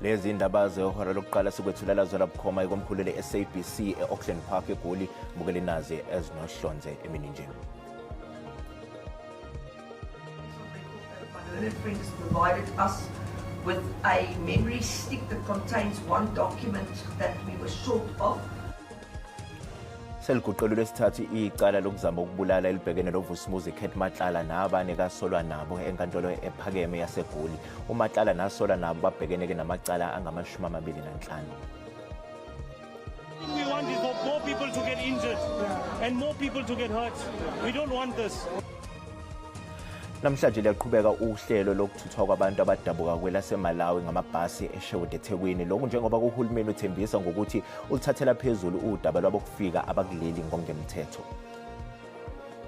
Lezi indaba zehora lokuqala sikwethulela zona bukhoma ikomkhulu le-SABC e-Auckland Park eGoli. Bukele nazi ezinohlonze emini nje. Friends provided us with a memory stick that contains one document that we were short of. Seliguqelwe lesithathu icala lokuzama ukubulala elibhekene noVusimuzi Cat Matlala nabane kasolwa nabo enkantolo ephakeme yaseGoli. UMatlala nasolwa nabo babhekene ke namacala angama-25. We want is for more people to get injured and more people to get hurt. We don't want this. Namhlanje liyaqhubeka uhlelo lokuthuthwa kwabantu abadabuka kwelaseMalawi ngamabhasi eSherwood eThekwini. Lokhu njengoba uhulumeni uthembisa ngokuthi ulithathela phezulu udaba lwabokufika abakuleli ngokungemthetho.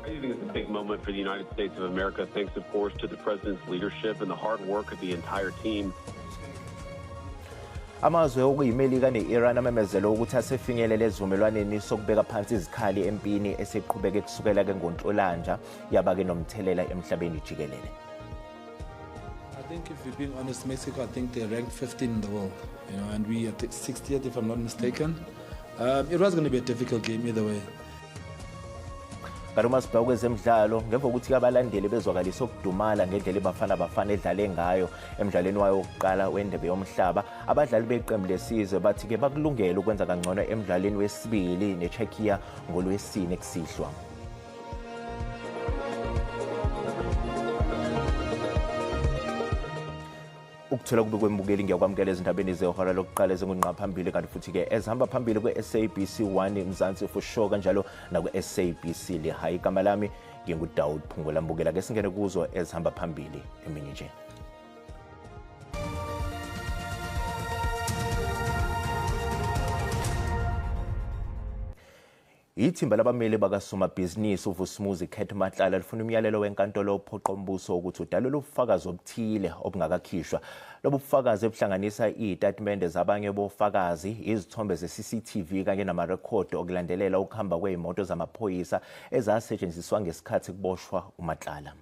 I think it's a big moment for the United States of America, thanks, of course, to the president's leadership and the hard work of the entire team. Amazwe okuyiMelika ne-Iran amemezele ukuthi asefinyelele esivumelwaneni sokubeka phansi izikhali empini eseqhubeke kusukela-ke ngoNhlolanja yaba-ke nomthelela emhlabeni jikelele. I think if we're being honest, Mexico, I think they're ranked 15 in the world, and we are 60th, if I'm not mistaken. It was going to be a difficult game either way. Kanti uma sibheka kwezemidlalo, ngemva kokuthi abalandeli bezwakalisa ukudumala ngendlela iBafana Bafana edlale ngayo emdlalweni wayo wokuqala wendebe yomhlaba, abadlali beqembu lesizwe bathi-ke bakulungele ukwenza kangcono emdlalweni wesibili neCzechia ngolwesine kusihlwa. Ukuthola kube kwembukeli, ngiyakwamukela ezindabeni zehora lokuqala ezingungqa phambili, kanti futhi-ke ezihamba phambili kwe-SABC 1 Mzansi for sure, kanjalo nakwe-SABC Lehae. Igama lami nginguDawud Phungula. Mbukela ke singene kuzo ezihamba phambili emini nje. Ithimba labameli bakasomabhizinisi uVusimuzi Cat Matlala lifuna umyalelo wenkantolo ophoqa umbuso ukuthi udalule ubufakazi obuthile obungakakhishwa. Lobu bufakazi obuhlanganisa izitatimende zabanye bofakazi, izithombe ze-CCTV kanye namarekhodi okulandelela ukuhamba kwezimoto zamaphoyisa ezasetshenziswa ngesikhathi kuboshwa uMatlala.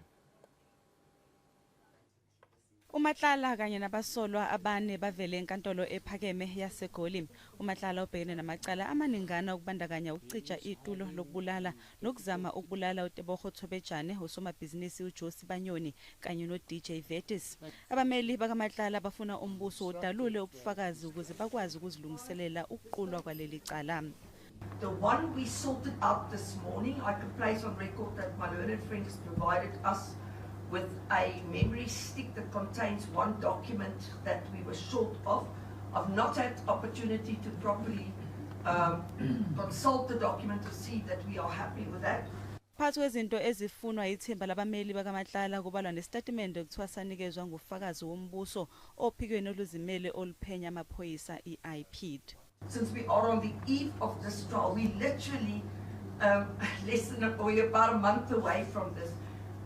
UMatlala kanye nabasolwa abane bavele enkantolo ephakeme yaseGoli. UMatlala ubhekene namacala amaningana okubandakanya ukucija itulo lokubulala nokuzama ukubulala uTebogo Thobejane, usomabhizinisi uJoe Sibanyoni kanye no-DJ Vetis. Abameli bakaMatlala bafuna umbuso udalule ubufakazi ukuze bakwazi ukuzilungiselela ukuqulwa kwaleli cala. The one we sorted out this morning, I can place on record that my learned friend has provided us with a memory stick that contains one document that we were short of. I've not had opportunity to properly consult the document to see that we are happy with that. Phakathi kwezinto ezifunwa ithimba labameli bakaMatlala kubalwa nesitatimende okuthiwa sanikezwa ngufakazi wombuso ophikweni oluzimele oluphenya amaphoyisa i-IPID. Since we are on the eve of this trial, we literally less than a, we're about a month away from this,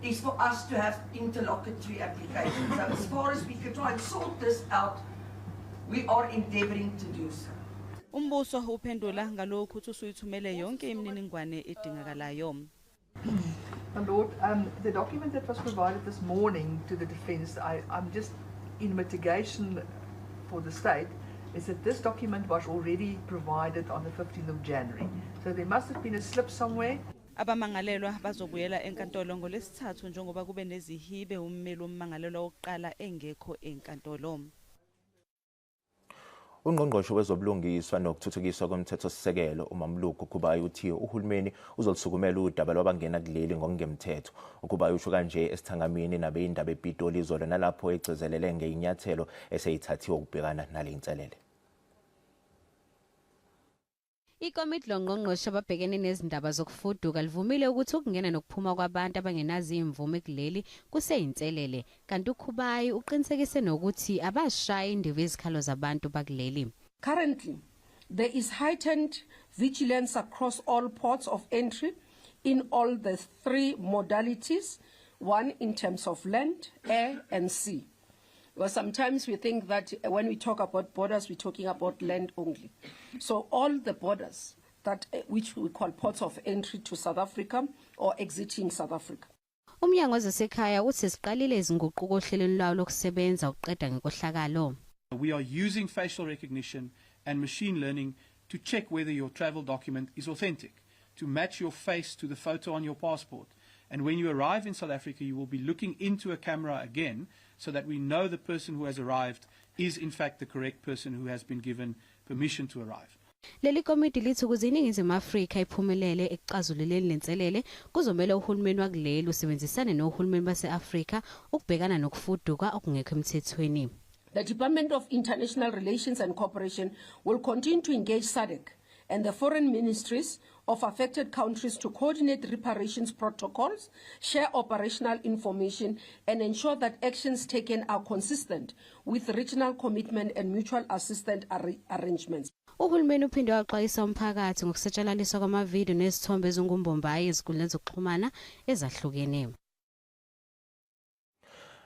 is for us to have interlocutory applications. So as far as we can try and sort this out, we are endeavoring to do so. Umbuso uphendula ngalokhu uthi usuyithumele yonke imininingwane edingakalayo. My Lord, the document that was provided this morning to the defense, I'm just in mitigation for the state, is that this document was already provided on the 15th of January. So there must have been a slip somewhere. Abamangalelwa bazobuyela enkantolo ngolesithathu njengoba kube nezihibe ummeli wommangalelwa wokuqala engekho enkantolo. Ungqongqoshe wezobulungiswa nokuthuthukiswa komthethosisekelo uMamluku Kubayi uthi uhulumeni uzolisukumela udaba lwabangena kuleli ngokungemthetho. UKubayi usho kanje esithangamini nabezindaba ePitoli izolo, nalapho egcizelele ngeyinyathelo eseyithathiwe ukubhekana nale inselele. Ikomiti longqongqoshe ababhekene nezindaba zokufuduka livumile ukuthi ukungena nokuphuma kwabantu abangenazo imvume kuleli kuseyinselele, kanti uKhubayi uqinisekise nokuthi abashayi indiva izikhalo zabantu bakuleli. Currently, there is heightened vigilance across all ports of entry in all the three modalities, one in terms of land, air and sea. Well, sometimes we think that when we talk about borders, we're talking about land only. So all the borders, that which we call ports of entry to South Africa or exiting South Africa. Umnyango wezasekhaya uthi siqalile izinguquko ohlelweni lwawo lokusebenza ukuqeda ngenkohlakalo. We are using facial recognition and machine learning to check whether your travel document is authentic, to match your face to the photo on your passport. And when you arrive in South Africa, you will be looking into a camera again so that we know the person who has arrived is in fact the correct person who has been given permission to arrive. Leli komidi lithi ukuze iNingizimu Afrika iphumelele ekuxazululeni lenselele kuzomele uhulumeni wakuleli usebenzisane nohulumeni base-Afrika ukubhekana nokufuduka okungekho emthethweni. The Department of International Relations and Cooperation will continue to engage SADC and the foreign ministries of affected countries to coordinate reparations protocols, share operational information, and ensure that actions taken are consistent with regional commitment and mutual assistance arrangements. Uhulumeni uphinde waxwayisa umphakathi ngokusatshalaliswa kwamavidiyo nezithombe ezingumbombayi ezinkundleni zokuxhumana ezahlukene.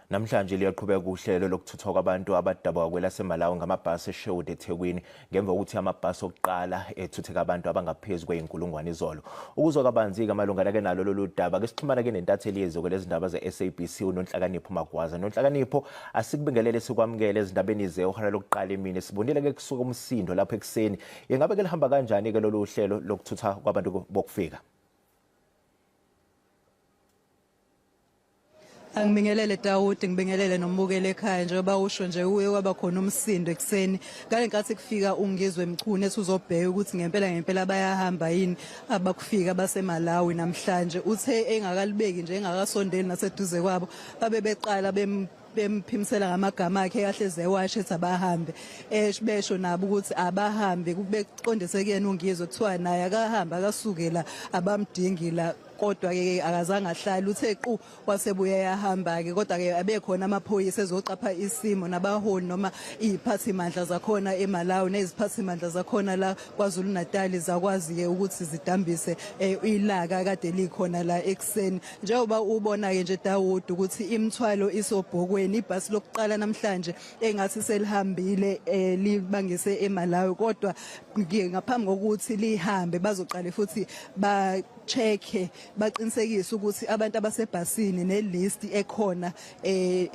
Namhlanje liyaqhubeka uhlelo lokuthuthwa kwabantu abadabuka kwelaseMalawi ngamabhasi eSherwood eThekwini ngemva kokuthi amabhasi okuqala ethutheka abantu abangaphezu kweyinkulungwane izolo. Ukuzwa kabanzi-ke malungana-ke nalo lolu daba ke sixhumana-ke nentatheli yeziko lezindaba ze-SABC uNonhlakanipho Magwaza. Nonhlakanipho, asikubingelele sikwamukele ezindabeni zehora lokuqala emini. Sibonile-ke kusuka umsindo lapho ekuseni. Ingabe-ke lihamba kanjani-ke lolu hlelo lokuthutha kwabantu bokufika? Angibingelele Dawudi, ngibingelele nombukeli ekhaya. Njengoba usho nje, uye kwaba khona umsindo ekuseni ngale nkathi kufika uNgizwe Mchunu ethi uzobheka ukuthi ngempela ngempela bayahamba yini abakufika baseMalawi namhlanje. Uthe engakalibeki nje, engakasondeli naseduze kwabo, babe beqala bemphimisela ngamagama akhe kahle ewasho ethi abahambe, besho nabo ukuthi abahambe, kubeqondise kuyena uNgizwe, kuthiwa naye akahamba akasukela, abamdingi la. Kodwa-ke akazange ahlale, uthe qu wasebuye yahamba-ke. Kodwa-ke abekhona amaphoyisa ezoqapha isimo nabaholi noma iy'phathimandla zakhona eMalawi neziphathimandla zakhona la KwaZulu Natal zakwazi-ke ukuthi zidambise ilaka kade likhona la ekuseni. Njengoba ubona-ke nje Dawud ukuthi imithwalo isobhokweni, ibhasi lokuqala namhlanje engathi selihambile libangise eMalawi, kodwa ngaphambi kokuthi lihambe bazoqale futhi ba check, baqinisekise ukuthi abantu abasebhasini nelist ekhona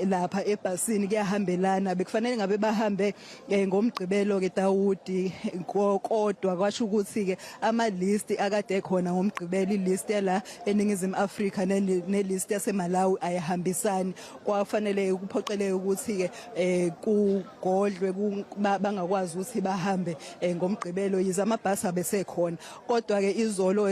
lapha ebhasini kuyahambelana. Bekufanele ngabe bahambe ngomgqibelo ke Dawudi, kodwa kwasho ukuthi ke ama list akade ekhona ngomgqibelo, ilist yala eNingizimu Afrika nelist yaseMalawi ayihambisani. Kwafanele kuphoqeleke ukuthi ke kugodlwe, bangakwazi ukuthi bahambe ngomgqibelo yize amabhasi abesekhona. Kodwa ke izolo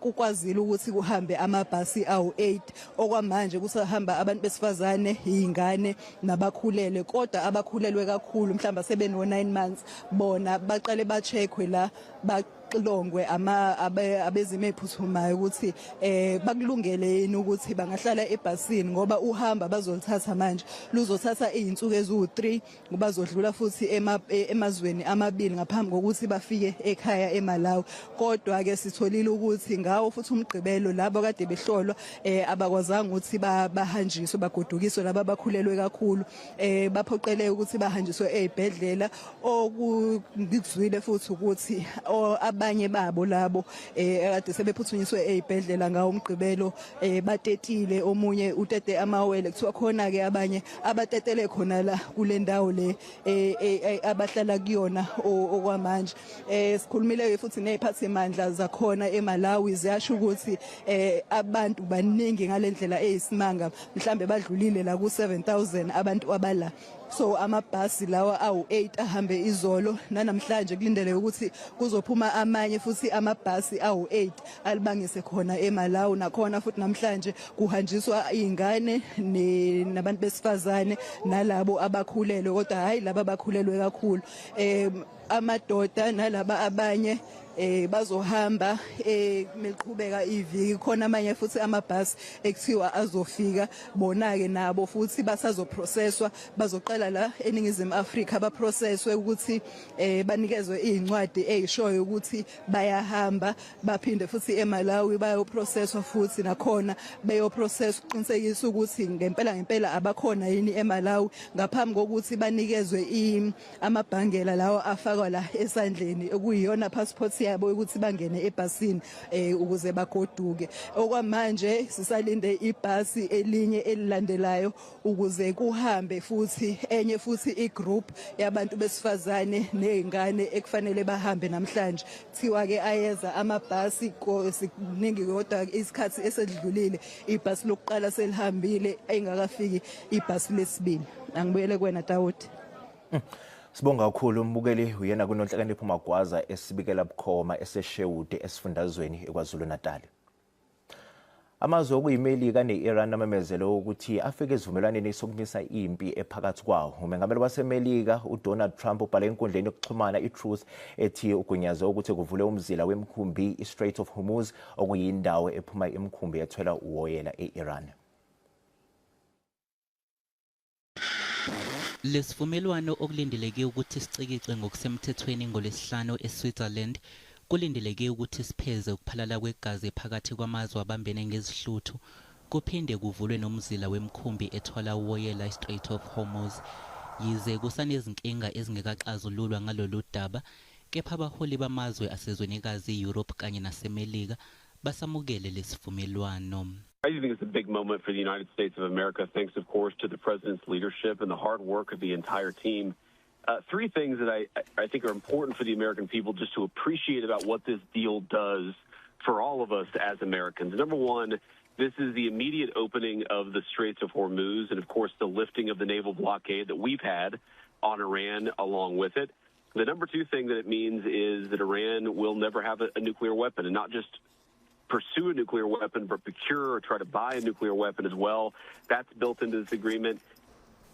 kukwazile ukuthi kuhambe amabhasi awu8. Okwamanje kusahamba abantu besifazane, izingane nabakhulelwe, kodwa abakhulelwe kakhulu mhlamba sebeno 9 months bona baqale bacheckwe la, baxilongwe ama abezimo eziphuthumayo ukuthi bakulungele yini ukuthi bangahlala ebhasini, ngoba uhamba bazolithatha manje luzothatha izinsuku eziwu3, bazodlula futhi emazweni amabili ngaphambi kokuthi bafike ekhaya eMalawi. Kodwa ke sitholile ukuthi ngawo futhi umgqibelo labo kade behlolwa abakwazanga ukuthi bahanjiswe bagodukiswe laba abakhulelwe kakhulu, baphoqeleke ukuthi bahanjiswe ezibhedlela. Okungizwile futhi ukuthi abanye babo labo akade sebephuthunyiswe ezibhedlela ngawo umgqibelo batetile, omunye utete amawele, kuthiwa khona ke abanye abatetele khona la kule ndawo le abahlala kuyona okwamanje. Sikhulumile futhi neziphathimandla zakhona eMalawi, ziyasho ukuthi abantu baningi ngalendlela eyisimanga, mhlambe badlulile la ku 7000 abantu abala. So amabhasi lawa awu8 ahambe izolo, nanamhlanje kulindeleke ukuthi kuzophuma amanye futhi amabhasi awu8 alibangise khona eMalawi. Nakhona futhi namhlanje kuhanjiswa izingane nabantu besifazane nalabo abakhulelwe, kodwa hayi laba abakhulelwe kakhulu, amadoda nalaba abanye bazohamba meqhubeka iviki. Khona amanye futhi amabhasi ekuthiwa azofika, bona ke nabo futhi basazoprocesswa, bazoqala la eNingizimu Afrika baprocesswe ukuthi banikezwe izincwadi ezishoyo ukuthi bayahamba, baphinde futhi eMalawi bayoprocesswa futhi nakhona beyoprocess ukuqinisekisa ukuthi ngempela ngempela abakhona yini eMalawi ngaphambi kokuthi banikezwe amabhangela lawo afakwa. ifakwa la esandleni okuyiyona passport yabo ukuthi bangene ebhasini ukuze bagoduke. Okwamanje sisalinde ibhasi elinye elilandelayo ukuze kuhambe futhi enye futhi igroup yabantu besifazane nezingane ekufanele bahambe namhlanje. Kuthiwa ke ayeza amabhasi kuningi, kodwa isikhathi esedlulile ibhasi lokuqala selihambile, engakafiki ibhasi lesibili. Angibuyele kuwena Dawud. Sibonga kakhulu umbukeli. Uyena kuNonhlakanipho Magwaza esibikela bukhoma eseShewude esifundazweni eKwaZulu Natal. Amazwe okuyiMelika ne-Iran amemezele ukuthi afike esivumelwaneni sokumisa impi ephakathi kwawo. Umengameli waseMelika uDonald Trump ubhale enkundleni yokuxhumana iTruth ethi ugunyaze ukuthi kuvule umzila wemikhumbi i-Strait of Hormuz, okuyindawo ephuma imikhumbi ethwala uwoyela e-Iran. Lesivumelwano okulindeleke ukuthi sicikicwe ngokusemthethweni ngoLwesihlanu eSwitzerland kulindeleke ukuthi sipheze ukuphalala kwegazi phakathi kwamazwe abambene ngezihluthu, kuphinde kuvulwe nomzila wemikhumbi ethwala uwoyela i-Strait of Hormuz. Yize kusanezinkinga ezingekaxazululwa ngalolu daba, kepha abaholi bamazwe asezwenikazi i-Europe kanye naseMelika basamukele lesivumelwano. I do think it's a big moment for the United States of America, thanks, of course, to the president's leadership and the hard work of the entire team. Three things that I think are important for the American people just to appreciate about what this deal does for all of us as Americans. Number one, this is the immediate opening of the Straits of Hormuz and, of course, the lifting of the naval blockade that we've had on Iran along with it. The number two thing that it means is that Iran will never have a nuclear weapon, and not just pursue a nuclear weapon, but procure or try to buy a nuclear weapon as well. That's built into this agreement.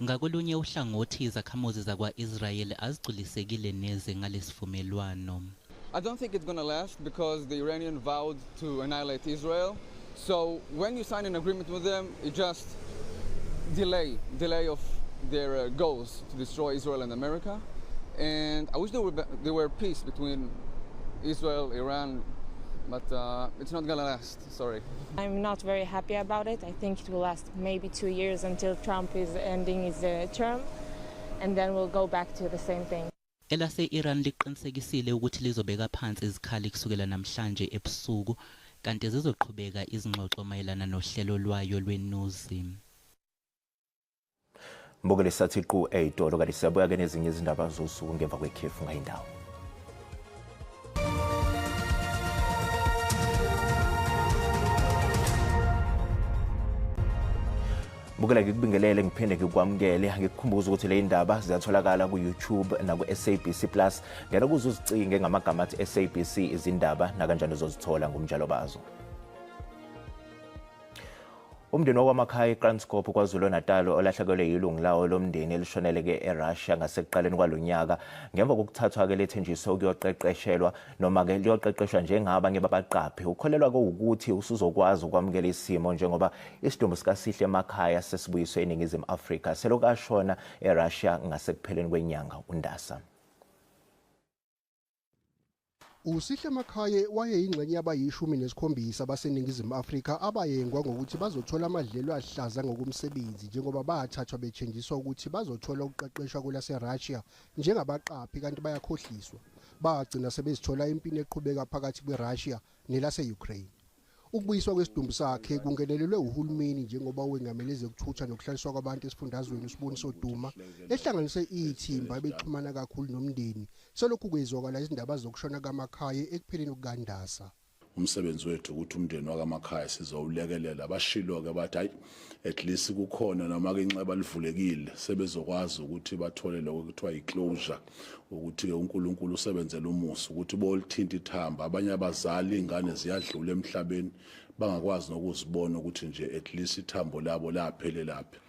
Ngakolunye uhlangothi, izakhamuzi zakwa-Israyeli azigculisekile neze ngalesivumelwano. I don't think it's going to last because the Iranian vowed to annihilate Israel. So when you sign an agreement with them, it just delay of their goals to destroy Israel and America. And I wish there were peace between Israel, Iran, but it's not gonna last. Sorry. I'm not very happy about it. I think it will last maybe 2 years until Trump is ending his term, and then we'll go back to the same thing. Elase-Iran liqinisekisile ukuthi lizobeka phansi izikhali kusukela namhlanje ebusuku, kanti zizoqhubeka izingxoxo mayelana nohlelo lwayo lwenuzi. Mbukeli, sathi qu ey'tolo, kanti siyabuya-ke nezinye izindaba zosuku ngemva kwekhefu ngayindawo. Bukela, ngikubingelele ngiphinde ngikwamukele, ngikukhumbuza ukuthi le indaba ziyatholakala ku-YouTube naku-SABC Plus. Ngena kuze uzicinge ngamagama athi SABC izindaba, nakanjani uzozithola ngomnjalo bazo. Umndeni wakwamakhaya eKranskop KwaZulu-Natal olahlekelwe yilungu lawo lomndeni elishoneleke eRussia ngasekuqaleni kwalonyaka ngemva kokuthathwa-ke lethenjiswe ukuyoqeqeshelwa noma-ke liyoqeqeshwa njengabanye babaqaphi, ukholelwa ukuthi usuzokwazi ukwamukela isimo njengoba isidumbu sikaSihle emakhaya sesibuyiswe eNingizimu Afrika selokhu ashona eRussia ngasekupheleni kwenyanga uNdasa. Usihle Makhaye wayeyingxenye yabayi-17 baseNingizimu Afrika abayengwa ngokuthi bazothola amadlelo ahlaza ngokomsebenzi, njengoba bathathwa bethenjiswa ukuthi bazothola ukuqeqeshwa kwelase-Russia njengabaqaphi, kanti bayakhohliswa. Bagcina sebezithola empini eqhubeka phakathi kwe-Russia nelase-Ukraine. Ukubuyiswa kwesidumbu sakhe kungenelelwe uhulumeni, njengoba wengamele ezekuthutha nokuhlaliswa kwabantu esifundazweni uSiboniso Duma ehlanganise ithimba ebexhumana kakhulu nomndeni selokhu kwezwakala izindaba zokushona kaMakhaye ekupheleni kukaNdasa. Umsebenzi wethu ukuthi umndeni wakamakhaya sizowulekelela. Bashilo-ke bathi hayi, at least kukhona noma-ke inxeba livulekile, sebezokwazi ukuthi bathole lokho kuthiwa i-closure, ukuthi-ke uNkulunkulu usebenzele umusa ukuthi bolithinta ithamba. Abanye abazali, iy'ngane ziyadlula emhlabeni bangakwazi nokuzibona ukuthi nje at least ithambo labo laphelelaphi.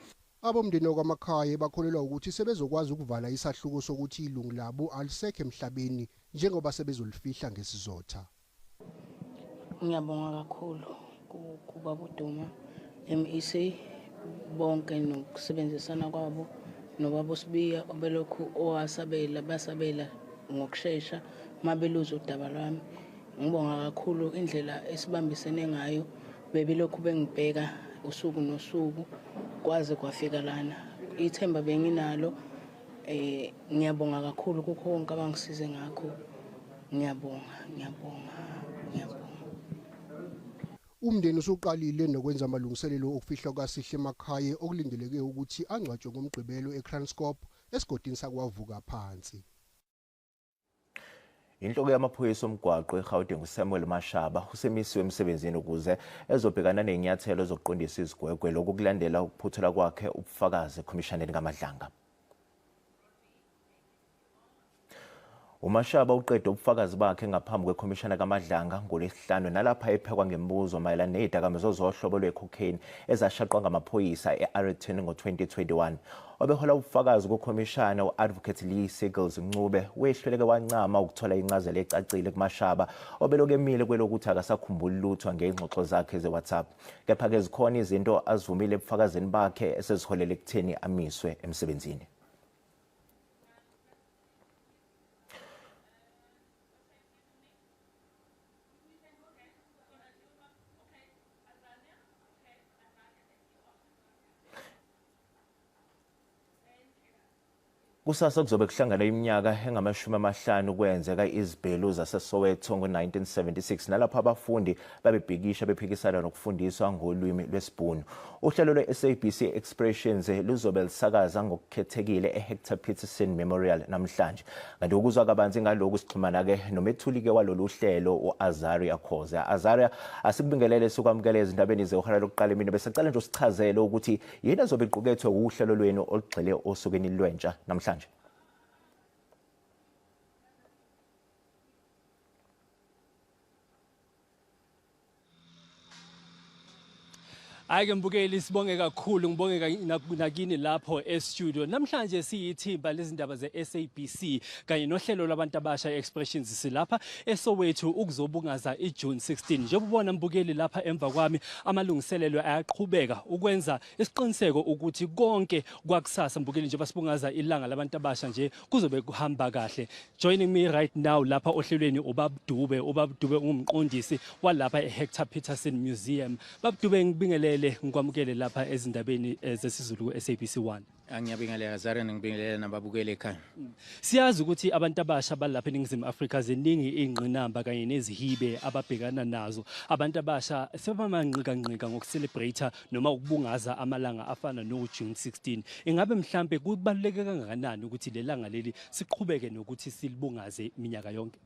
Abomndeni wakwamakhaya bakholelwa ukuthi sebezokwazi ukuvala isahluko sokuthi ilungu labo alisekho emhlabeni, njengoba sebezolifihla ngesizotha. Ngiyabonga kakhulu kubaba uDuma, MEC, bonke nokusebenzisana kwabo nobaba uSibiya obelokhu owasabela, basabela ngokushesha mabeluzwa udaba lwami. Ngibonga kakhulu indlela esibambisene ngayo, bebelokhu bengibheka usuku nosuku kwaze kwafika lana. Ithemba benginalo Ngiyabonga kakhulu kukho konke abangisize ngakho. Ngiyabonga, ngiyabonga, ngiyabonga. Umndeni usuqalile nokwenza amalungiselelo okufihlwa kaSihle Makhaye okulindeleke ukuthi angcwatshwe ngoMgqibelo eKranskop esigodini sakwavuka phansi. Inhloko yamaphoyisa omgwaqo eGauteng uSamuel Mashaba usemisiwe emsebenzini ukuze ezobhekana nezinyathelo zokuqondisa izigwegwe, lokhu kulandela ukuphuthula kwakhe ubufakazi ekhomishaneni kaMadlanga. UMashaba uqede ubufakazi bakhe ngaphambi kwekhomishana kaMadlanga ngoLwesihlanu, nalapha ephekwa ngemibuzo mayelana nezidakamizwa zohlobo lwe-cocaine ezashaqwa ngamaphoyisa e-Aeroton ngo-2021. Obehola ubufakazi kukhomishana u-Advocate Lee Seagles Ncube wehluleke wancama ukuthola incazelo ecacile kuMashaba obelokhu emile kwelokuthi akasakhumbuli lutho ngezingxoxo zakhe ze-WhatsApp. Kepha-ke zikhona izinto azivumile ebufakazini bakhe eseziholele ekutheni amiswe emsebenzini. Kusasa kuzobe kuhlangana iminyaka engama-50 kwenzeka izibhelu zaseSoweto ngo-1976, nalapho abafundi babebhikisha bephikisana nokufundiswa ngolwimi lwesiBhunu. Uhlelo lwe-SABC Expressions luzobe lusakaza ngokukhethekile e-Hector Peterson Memorial namhlanje. Kanti ukuzwa kabanzi ngalokhu sixhumana-ke nomethuli-ke walolu hlelo u-Azaria Khoza. Azaria, asikubingelele sikwamukele ezindabeni zehora lokuqala emini. Besicela nje usichazele ukuthi yini ezobe iqukethwe uhlelo lwenu olugxile osukwini lwentsha namhlanje. Hhayi-ke mbukeli, sibonge kakhulu, ngibonge nakini lapho e-studio. Namhlanje siyithimba lezindaba ze-SABC kanye nohlelo lwabantu abasha Expressions silapha eSoweto ukuzobungaza iJune 16. Njengoba ubona mbukeli lapha emva kwami, amalungiselelo ayaqhubeka ukwenza isiqiniseko ukuthi konke kwakusasa mbukeli, njengoba sibungaza ilanga labantu abasha nje, kuzobe kuhamba kahle. Joining me right now lapha ohlelweni uBab Dube. UBab Dube ungumqondisi walapha eHector Peterson Museum. Bab Dube, ngibingelele, ngikwamukele lapha ezindabeni zesiZulu ku-SABC 1. Ngiyabingelela Zaren, ngibingelela nababukeli ekhaya. Siyazi ukuthi abantu abasha balapha eNingizimu Afrika ziningi ingqinamba kanye nezihibe ababhekana nazo. Abantu abasha sebamanqikanqika ngokucelebrate noma ukubungaza amalanga afana no-June 16. Ingabe mhlambe kubaluleke kangakanani ukuthi le langa leli siqhubeke nokuthi silibungaze iminyaka yonke?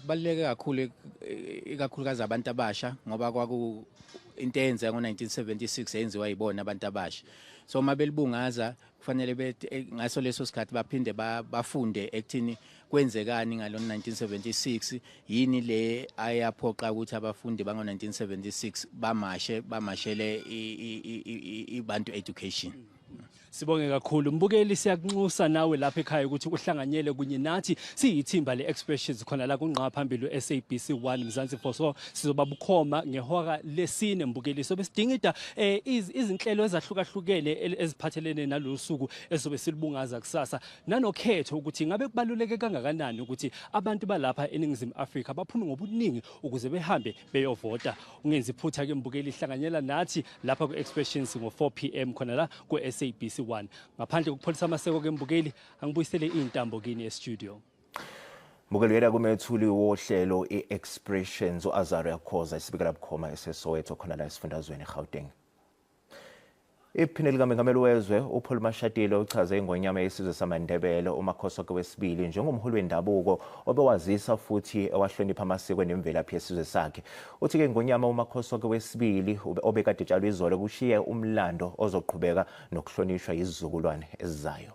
Kubaluleke kakhulu, ikakhulukazi abantu abasha, ngoba kwaku into eyenzeka ngo-1976 yenziwa yibona abantu abasha. So uma belibungaza kufanele ngaso leso sikhathi baphinde bafunde ekuthini kwenzekani ngalo 1976, yini le ayaphoqa ukuthi abafundi bango 1976 bamashe bamashele ibantu education. Sibonge kakhulu mbukeli, siyakunxusa nawe lapha ekhaya ukuthi uhlanganyele kunye nathi siyithimba le-Expressions khona la kungqa phambili u-SABC 1 Mzansi for so sizoba bukhoma ngehora lesine mbukeli. Sobe sidingida izinhlelo ezahlukahlukene eziphathelene nalolu suku esobe silibungaza kusasa, nanokhetho ukuthi ngabe kubaluleke kangakanani ukuthi abantu balapha eNingizimu Afrika baphume ngobuningi ukuze behambe beyovota. Ungenzi iphutha ke mbukeli, hlanganyela nathi lapha ku-Expressions ngo-4 pm khona la ku-SABC 1. Ngaphandle kokupholisa amaseko ke mbukeli, angibuyisele iy'ntambo kini e-studio. Mbukeli, uyela kumethuli wohlelo i-Expressions u-Azaria Khoza isibikela bukhoma eseSoweto khona la esifundazweni eGauteng. Iphini likamengameli wezwe uPaul Mashatile uchaze ingonyama yesizwe samaNdebele uMakhosoke wesibili njengomholi wendabuko obewazisa futhi ewahlonipha amasiko nemvelaphi yesizwe sakhe. Uthi-ke ingonyama uMakhosoke wesibili obekade etshalwe izolo kushiye umlando ozoqhubeka nokuhlonishwa yizizukulwane ezizayo.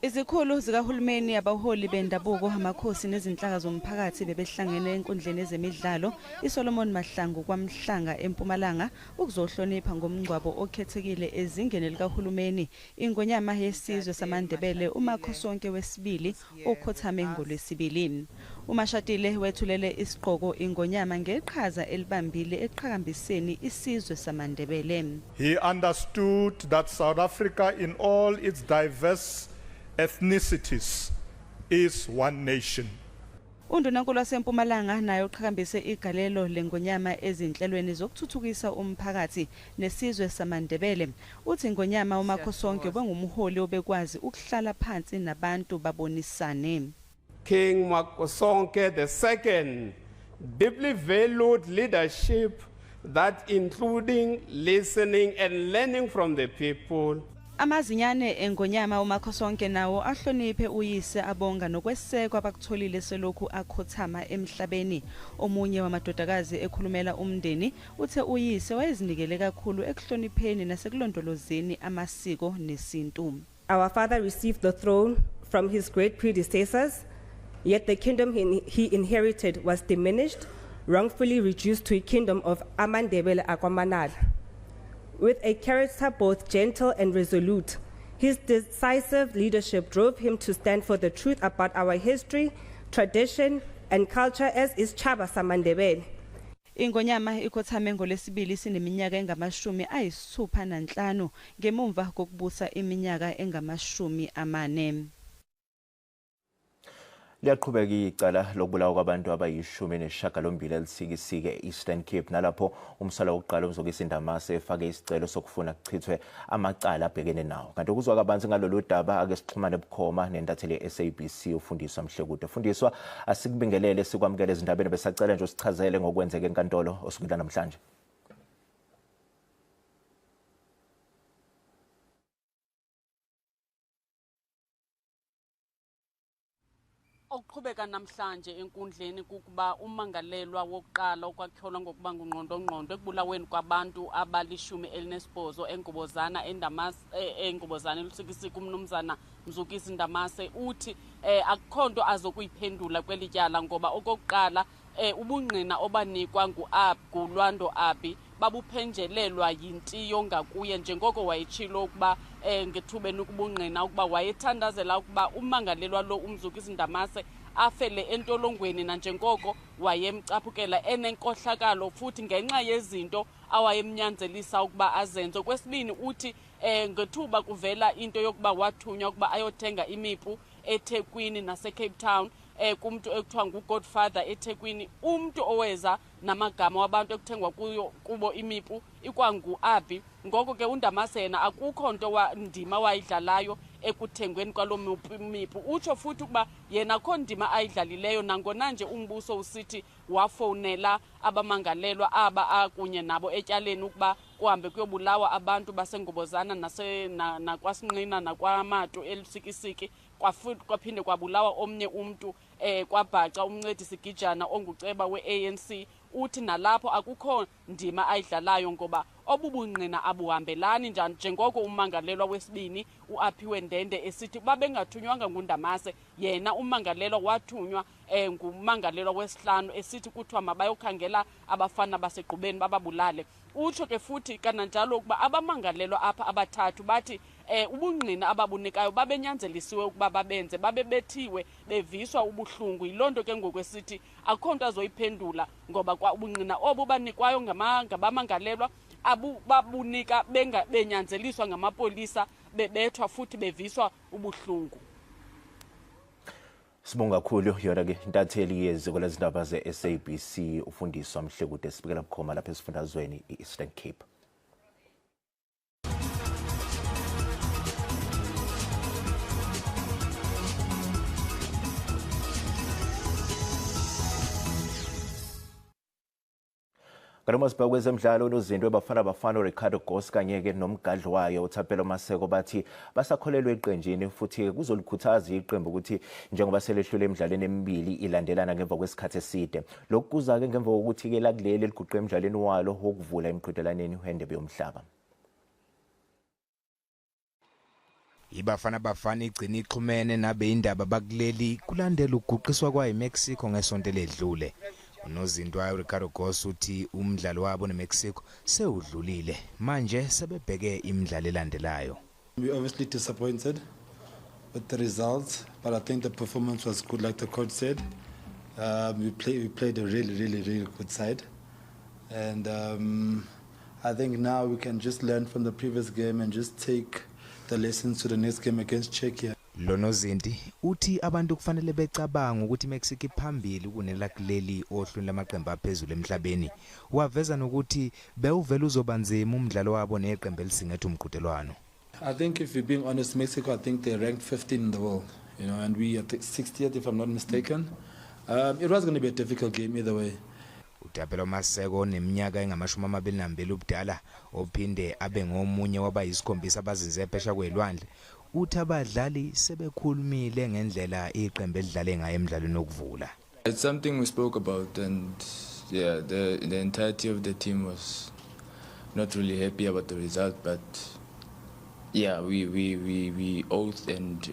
Izikhulu zikahulumeni, abaholi bendabuko, amakhosi nezinhlaka zomphakathi bebehlangene enkundleni ezemidlalo iSolomon Mahlangu kwaMhlanga eMpumalanga ukuzohlonipha ngomngcwabo okhethekile ezingeni likahulumeni ingonyama yesizwe samaNdebele uMakhosonke wesibili okhothame ngoLwesibili. UMashatile wethulele isigqoko ingonyama ngeqhaza elibambile eqhakambiseni isizwe samaNdebele. He understood that South Africa in all its diverse ethnicities is one nation. Undunankulu waseMpumalanga naye uqhakambise igalelo lengonyama ezinhlelweni zokuthuthukisa umphakathi nesizwe samaNdebele. Uthi ingonyama uMakhosonke ubengumholi obekwazi ukuhlala phansi nabantu babonisane. King Makhosonke II deeply valued leadership that including listening and learning from the people. Amazinyane engonyama uMakhosonke nawo ahloniphe uyise abonga nokwesekwa abakutholile selokhu akhothama emhlabeni. Omunye wamadodakazi ekhulumela umndeni uthe uyise wayezinikele kakhulu ekuhlonipheni nasekulondolozeni amasiko nesintu. Our father received the throne from his great predecessors, yet the kingdom he inherited was diminished, wrongfully reduced to a kingdom of amaNdebele akwaManala. With a character both gentle and resolute, his decisive leadership drove him to stand for the truth about our history, tradition, and culture as isitjhaba samaNdebele. Ingonyama ikhothame ngolesibili sineminyaka engama-65 ngemumva kokubusa iminyaka engama-40. Liyaqhubeka icala lokubulawa kwabantu abayi-18 eLusikisiki e-Eastern Cape, nalapho umsolwa wokuqala uMzukisi Ndamase efake isicelo sokufuna kuchithwe amacala abhekene nawo. Kanti ukuzwa kabanzi ngalolu daba ake sixhumane bukhoma nentatheli ye-SABC uFundiswa Mhlekude. Fundiswa, asikubingelele, sikwamukele ezindabeni. Besacela nje usichazele ngokwenzeka enkantolo osukwini namhlanje. Okuqhubeka namhlanje enkundleni kukuba umangalelwa wokuqala okwatyholwa ngokuba ngungqondongqondo ekubulaweni kwabantu abali-18 eNgubozana eNgubozana eLusikisiki umnumzana Mzukisi Ndamase uthi akukho nto azokuyiphendula kweli tyala ngoba okokuqala ubungqina obanikwa nguLwando Abi babuphenjelelwa yintiyo ngakuye, njengoko wayetshilo ukuba ngethubeni ukubungqina ukuba wayethandazela ukuba umangalelwa lo uMzukisi Ndamase afele entolongweni, nanjengoko wayemcaphukela enenkohlakalo futhi ngenxa yezinto awayemnyanzelisa ukuba azenze. Okwesibini uthi ngethuba kuvela into yokuba wathunywa ukuba ayothenga imipu eThekwini naseCape Town kumntu ekuthiwa nguGodfather eThekwini, umntu oweza namagama wabantu ekuthengwa kubo imipu ikwangu-Abi. Ngoko ke uNdamase yena akukho nto ndima wayidlalayo ekuthengweni kwaloo mipu. Utsho futhi ukuba yena akho ndima ayidlalileyo, nangona nje umbuso usithi wafowunela abamangalelwa aba akunye nabo etyaleni ukuba kuhambe kuyobulawa abantu baseNgubozana nakwaSinqina nakwaMatu eLusikisiki, kwaphinde kwabulawa omnye umntu kwabhaca umncedisi Gijana onguceba we-ANC. Uthi nalapho akukho ndima ayidlalayo ngoba obubungqina abuhambelani, njengoko umangalelwa wesibini uAphiwe Ndende esithi babengathunywanga nguNdamase, yena umangalelwa wathunywa ngumangalelwa wesihlanu esithi kuthiwa mabayokhangela abafana basegqubeni bababulale. Utsho ke futhi kananjalo ukuba abamangalelwa apha abathathu bathi ubungqina ababunikayo babenyanzelisiwe ukuba babenze, babebethiwe beviswa ubuhlungu. Yiloo nto ke ngoku esithi akukho nto azoyiphendula ngoba kwa ubungqina obu banikwayo ngabamangalelwa babunika benyanzeliswa ngamapolisa, bebethwa futhi beviswa ubuhlungu. Sibonga kakhulu yona ke intatheli yeziko lezindaba ze-SABC uFundiswa Mhlekude sibikela bukhoma lapha esifundazweni i-Eastern Cape. Kanti uma sibheka kwezemidlalo, unozinto weBafana Bafana uRicardo Goss kanye-ke nomgadli wayo uThapelo Maseko bathi basakholelwa eqenjini futhi kuzolikhuthaza iqembu ukuthi njengoba selehlule emidlalweni emibili ilandelana ngemva kwesikhathi eside. Lokhu kuza-ke ngemva kokuthi-ke lakuleli liguqe emdlalweni walo wokuvula emqhudelwaneni wendebe yomhlaba. IBafana Bafana igcina ixhumene nabeyindaba bakuleli kulandela ukuguqiswa kwayo eMexico ngesonto eledlule. Unozinto wayo Ricardo Goss uthi umdlalo wabo neMexico sewudlulile, manje sebebheke imidlalo elandelayo. We're obviously disappointed with the results, but I think the performance was good, like the coach said. We played a really, really, really good side, and I think now we can just learn from the previous game and just take the lessons to the next game against Czechia. Lo nozinti uthi abantu kufanele becabanga ukuthi iMexico iphambili kunelakuleli ohlwini lamaqembu aphezulu emhlabeni. Waveza nokuthi bewuvele uzoba nzima umdlalo wabo neqembu elisingethe umqhudelwano. I think if we're being honest, Mexico, I think they ranked 15 in the world, and we are 60th, if I'm not mistaken. It was going to be a difficult game either way. uThapelo Maseko, neminyaka engama-22 ubudala, ophinde abe ngomunye wabayisikhombisa abazinze phesheya kwelwandle, uthi abadlali sebekhulumile ngendlela iqembu elidlale ngayo emdlalweni wokuvula. It's something we spoke about, and yeah, the entirety of the team was not really happy about the result, but yeah, we oath and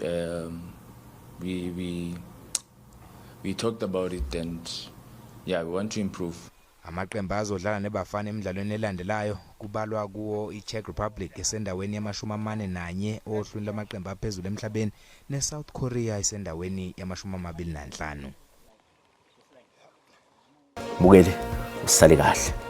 we talked about it, and yeah, we want to improve. Amaqembu azodlala neBafana emidlalweni elandelayo kubalwa kuwo iCzech Republic esendaweni yama-41 ohlwini lwamaqembu aphezulu emhlabeni, neSouth Korea esendaweni yama-25. Mbukeli, usale kahle.